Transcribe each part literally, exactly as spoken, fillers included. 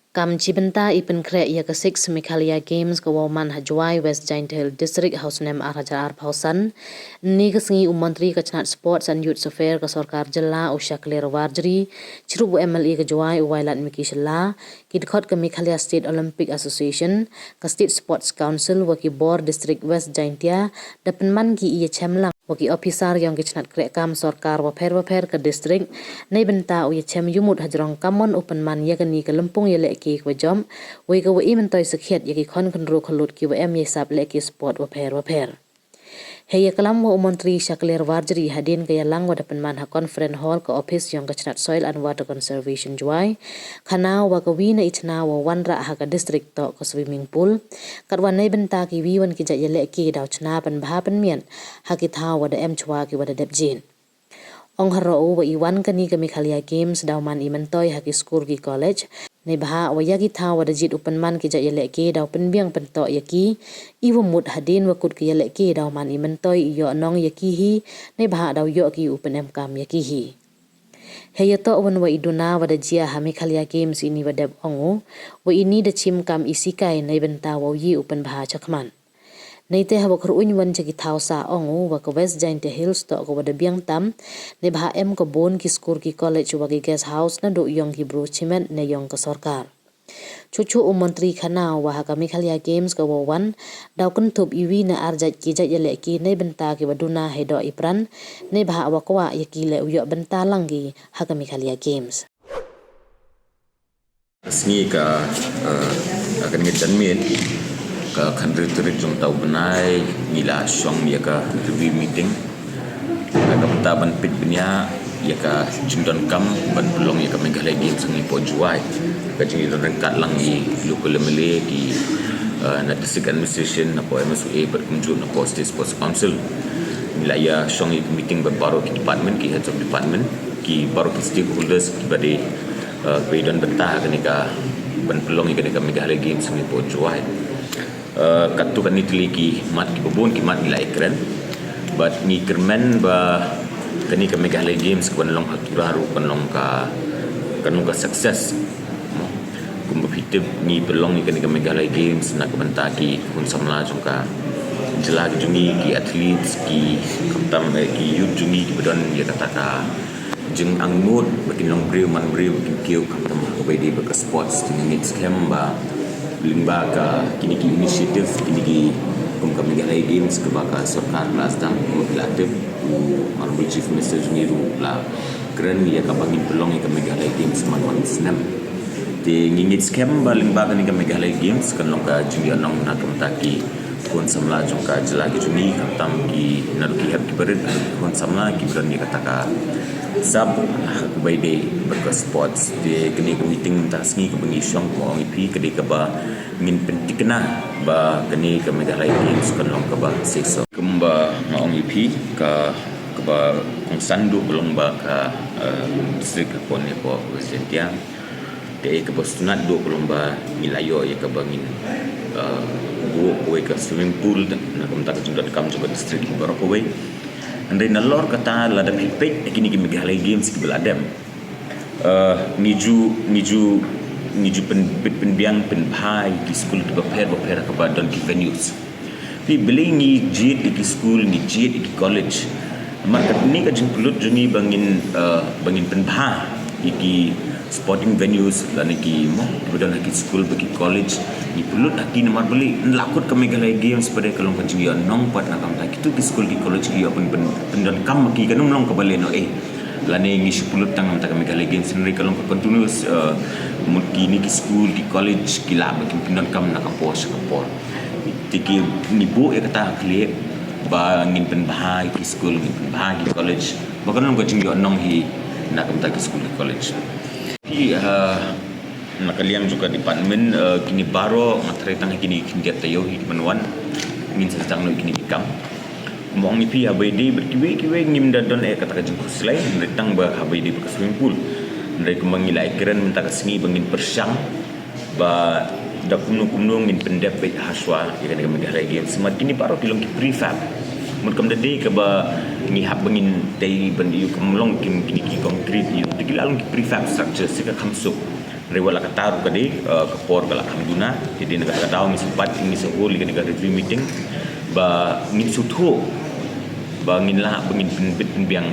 Kam chi bynta i pynkhreh ïa ka six Meghalaya Games ka wow man ha Jowai, West Jaintia Hills District, ha u snem ar hajar arphew san. Ynne ka sngi u Montri ka chnat Sports and Youth Affairs ka sorkar jylla u Shakliar Warjri, chirup u M L A ka Jowai u Wailadmiki Shylla, ki dkhot ka Meghalaya State Olympic Association, ka State Sports Council wa ki bor District West Jaintia da pynman ki ïa chem lang wa ki ophisar yong ki chnat khreh kam sorkar wapher wapher ka district, neibynta u ïa chem ïumut hajrong kamon u pynman ïa kani ka lympung ïalehke ka wa jop, wei ka wa i myntoi sakhiat ïa ki khon khynru khyllut ki wa em ïa sap lehke sport wapher wapher. Hei ïa klam wa u Montri Shakliar Warjri hadien ka ïalang wa da pynman ha Conference Hall ka ophis yong ka chnat Soil and Water Conservation Jowai, khana wa ka wi na i chna wa wanrah ha ka district toh ka swimming pool, katwa neibynta ki wi wan ki jait ïalehke daw chna pynbha pynmiat ha ki thaw wa da em chwa ki wa da dep jied. Ong haroh u wa i wan kani ka Meghalaya Games daw man i myntoi ha ki skul ki college, neibhah wa ïa ki thaw wa da jied u pynman ki jait ïalehke daw pynbiang pyntoh ïa ki, i wa mut hadien wa kut ki ïalehke daw man i myntoi i ïoh nong ïa ki hi, neibhah daw ïoh ki u pynem kam ïa ki hi. Hei ïa toh wan wa i duna wa da jia ha Meghalaya Games ini wa dep ong u, wa ini da chim kam i sikai neibynta wa u ïa u pynbha chakhmat. Neite ha wa khruiñ wan cha ki thaw sa ong u wa ka West Jaintia Hills toh ka wa da biang tam, neibhah em ka bun ki skul ki college wa ki guest house naduh yong ki bru chimet ne yong ka sorkar. Chuchu u Montri khana wa ha ka Meghalaya Games ka wa wan, daw kynthup i wi na ar jait ki jait ïalehke neibynta ki wa duna hei doh i pran, neibhah wa kwah ïa ki leh u ïoh bynta lang ki ha ka Meghalaya Games. Sngi ka, eh, ka ngi janmiet ka khandri tarik jong tau bnai ngi la shong ïa ka review meeting. Ka bynta ban peit bniah ïa ka jingdonkam ban pynlong ïa ka Meghalaya Games ngi po Jowai. Ka jingdon ryngkat lang i local M L A ki, eh, na district administration, na po M S W A, bad kumjuh na po State Sports Council. Ngi la ïa shong ïa ka meeting bad baroh ki department, ki heads of department, ki baroh ki stakeholders ki ba dei, eh, ba don bynta ha kane ka ban pynlong ïa kane ka Meghalaya Games ngi po Jowai. Eh, katto katne tylli ki mat ki ba bun ki mat ngi la ïa kren. Bad ngi kyrmen ba kane ka Meghalaya Games ka ban long ha Tura ruh kan long ka, kan long ka success. Kumba phi tip ngi pynlong ïa kane ka Meghalaya Games na ka bynta ki khun samla jong ka jylla ka jong ngi, ki athletes, ki khamtam, eh, ki youth jong ngi ki ba don ïa kata ka jingangnud ba kin long briew man briew, ba kin kiew khamtam ha kaba ïadei bad ka sports. Te ngi ngeit skhem ba lyngba ka kine ki initiative, kine ki kum ka Meghalaya Games kaba ka sorkar la sdang, kumba phi la tip u Honorable Chief Minister jong ngi ruh la kren ïa kaba ngin pynlong ïa ka Meghalaya Games man wan snem. Te ngi ngeit skhem ba lyngba kane ka Meghalaya Games kan long ka jingïohnong na ka bynta ki khun samla jong ka jylla ka jong ngi, khamtam ki naduh ki hep ki barit, khun samla ki ba don ïa kata ka sap ha kaba ïadei bad ka sports. Te kane ka meeting mynta ka sngi kaba ngi shong, kumba ong ïa phi, ka dei kaba ngin pynthikna ba kane ka Meghalaya Games kan long kaba seisoh. Kumba nga ong ïa phi, ka, kaba kongsan duh ka long ba ka, eh, district hapoh ne hapoh West Jaintia. Te kaba sngewtynnat duh ka long ba ngi la ïoh ïa kaba ngin, eh, buh kawei ka swimming pool na ka bynta ka jingdonkam jong ka district baroh kawei. Hynrei nalor kata, lada phi peit ïa kine ki Meghalaya Games kiba la dep, eh, ngi ju, ngi ju, ngi ju pyn, pyn, pynbiang pynbha ïa ki skul kiba pher bapher kaba don ki venues. Phi, balei ngi jied ïa ki skul, ngi jied ïa ki college? Namar kane ka jingpynlut jong ngi ba ngin, eh, ba ngin pynbha ïa ki sporting venues lane ki, mo, kiba don ha ki skul bad ki college. Ngi pynlut ha ki namar balei? Ngi la kut ka Meghalaya Games pat ka long ka jingïohnong pat na ka bynta kito ki skul ki college ki ïoh pyn, pyn, pyndonkam ïa ki, kan ym long kaba lehnohei. Lane ngi shu pynlut tang na ka bynta ka Meghalaya Games, hynrei ka long ka continuous, eh, mut kine ki skul ki college ki lah ba kin pyndonkam na ka por sha ka por. Te ki, ngi buh ïa kata ha khlieh ba ngin pynbha ïa ki skul, ngin pynbha ïa ki college, ba kan long ka jingïohnong hi na ka bynta ki skul ki college. Phi, eh, na ka liang jong ka department, eh, kine baroh nga tharai tang kine ki khyndiat taïew hi ki ban wan, ngin sa sdang noh ïa kine ki kam. Kumba ong ïa phi, haba ïadei bad kiwei kiwei ngim da don eh kata ka jingkhuslai, hynrei tang ba haba ïadei bad ka swimming pool. Hynrei kumba ngi la ïa kren mynta ka sngi ba ngin pyrshang ba da kumno kumno ngin pyndep beit ha shuwa ïa kane ka Meghalaya Games. Namar kine baroh ki long ki prefab. Mut kam da dei kaba ngi hap ba ngin tei ban ïoh, kam long kim kine ki concrete ïoh. Te ki la long ki prefab structure, sa ka kham suk. Hynrei wat la katta ruh ka dei, eh, ka por ka la kham duna, te dei na kata ka daw ngi sngewbha, ngi sngewbha ïa kane ka review meeting ba ngin sngewthuh ba ngin lah ba ngin pynbit pynbiang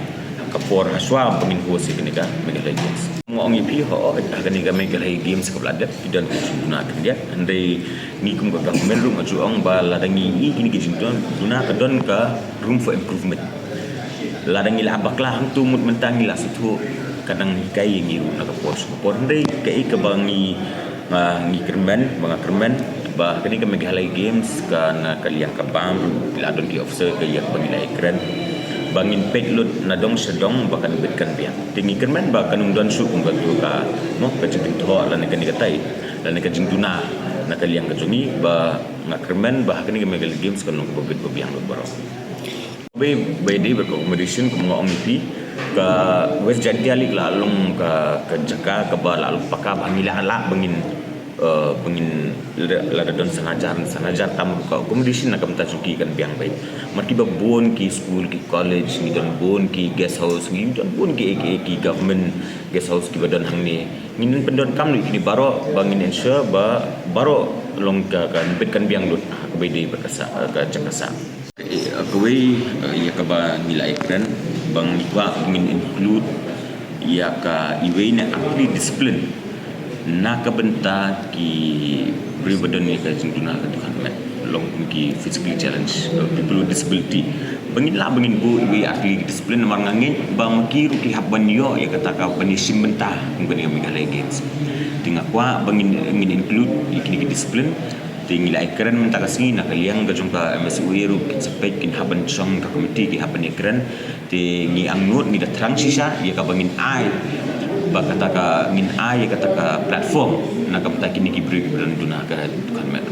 ka por hashwa ba ngin host ïa kane ka Meghalaya Games. Nga ong ïa phi, hooid, ha kane ka Meghalaya Games kaba la dep ki don ki jingduna khyndiat, hynrei ngi kum ka government ruh nga ju ong ba lada ngi ïohi kine ki jingduna ka don ka room for improvement. Lada ngi la bakla hangto mut mynta ngi la sngewthuh, ka dang hikai ïa ngi ruh na ka por sha ka por, hynrei kaei kaba ngi, ah, ngi kyrmen, ba nga kyrmen ba kane ka Meghalaya Games ka na ka liang ka bam ruh la don ki officer ka ïa kaba ngi la ïakren ba ngin peit lut na dong sha dong ba kan bit kan biang. Te ngi kyrmen ba kan ym don shuh kum katu ka, mo, ka jingkynthoh lane kane katai lane ka jingduna na ka liang ka jong ngi, ba nga kyrmen ba ha kane ka Meghalaya Games kan long kaba bit ba biang lut baroh. Ba, ba dei bad ka accommodation, kum nga ong ïa phi, ka West Jaintia Hills la long ka, ka jaka kaba la long paka ba ngi lah, lah ba ngin, eh, ba ngin lada, lada don san hajar, san hajar tam ruh ka accommodation na ka bynta jong ki kan biang beit. Namar kiba bun ki school, ki college, ngi don bun ki guest house, ngi don bun ki, ki, ki government guest house kiba don hangne. Ngin pyndonkam lut ïa kine baroh ba ngin ensure ba baroh long ka, kan bit kan biang lut ha kaba dei bad ka sah, ka jaka sah. Eh, kawei, eh, ïa kaba ngi la ïakren ba ngi kwah ngin include ïa ka iwei na athlete discipline na ka bynta ki briew ba don ïa ka jingduna ka dukhan met, long kum ki physically challenged, eh, people with disability. Ba ngin lah ba ngin buh iwei athlete discipline, namar nga ngeit ba ma ki ruh ki hap ban ïoh ïa kata ka ban ïashim bynta kum kane ka Meghalaya Games. Te nga kwah ba ngin, ngin include ïa kine ki discipline. Te ngi la ïakren mynta ka sngi na ka liang ka jong ka M S O A ruh kin sa peit, kin hap ban shong ka committee, kin hap ban ïakren. Te ngi angnud, ngi da thrang shisha ïa kaba ngin ai, ba kata ka ngin ai ïa kata ka platform na ka bynta kine ki briew kiba don duna ka dukhan met.